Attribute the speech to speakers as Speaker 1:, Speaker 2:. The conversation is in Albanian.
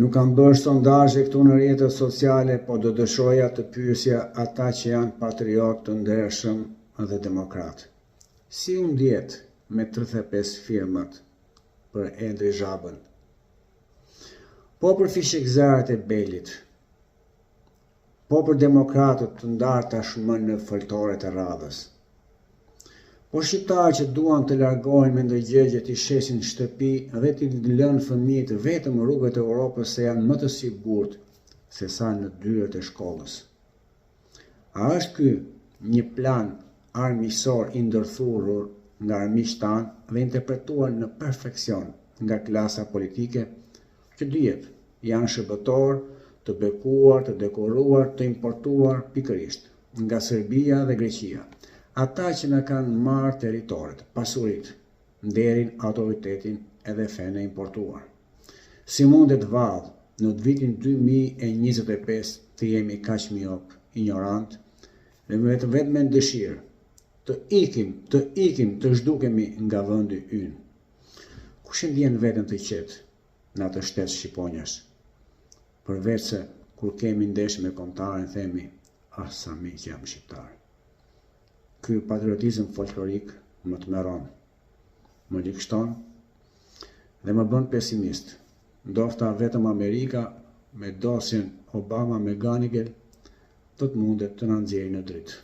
Speaker 1: Nuk kam bërë sondazhe këtu në rrjetet sociale, po do dëshiroja të pyesja ata që janë patriotë të ndershëm dhe demokratë. Si u ndjetë me 35 firmat për Endri Zhabën? Po për fishekzjarrët e Belit, Po për demokratët të ndarë tashmë në foltoret e radhës. Po shqiptarët që duan të largohen me ndërgjegje t'i shesin shtëpi dhe t'i lënë fëmijët vetëm rrugët e Europës se janë më të sigurt se sa në dyert e shkollës. A është ky një plan armiqësor i ndërthurur nga armiqtë tanë dhe interpretuar në perfeksion nga klasa politike që dihet janë shërbëtorë të bekuar, të dekoruar, të importuar pikërisht nga Serbia dhe Greqia, ata që na kanë marrë territoret, pasuritë, nderin, autoritetin edhe fenë e importuar. Si mundet vallë në vitin 2025 të jemi kaq miop, injorantë dhe me të vetmen dëshirë të ikim, të ikim, të zhdukemi nga vendi ynë. Kush e ndjen veten të qetë në atë shtet shqiponjash? Përveçse kur kemi ndeshje me kombëtaren themi, ah sa mirë që jam shqiptar. Ky patriotizëm folklorik më tmerron, më ligështon dhe më bën pesimist. Ndofta vetëm Amerika me dosjen Obama McGonigal do të mundet të na nxjerrë në dritë.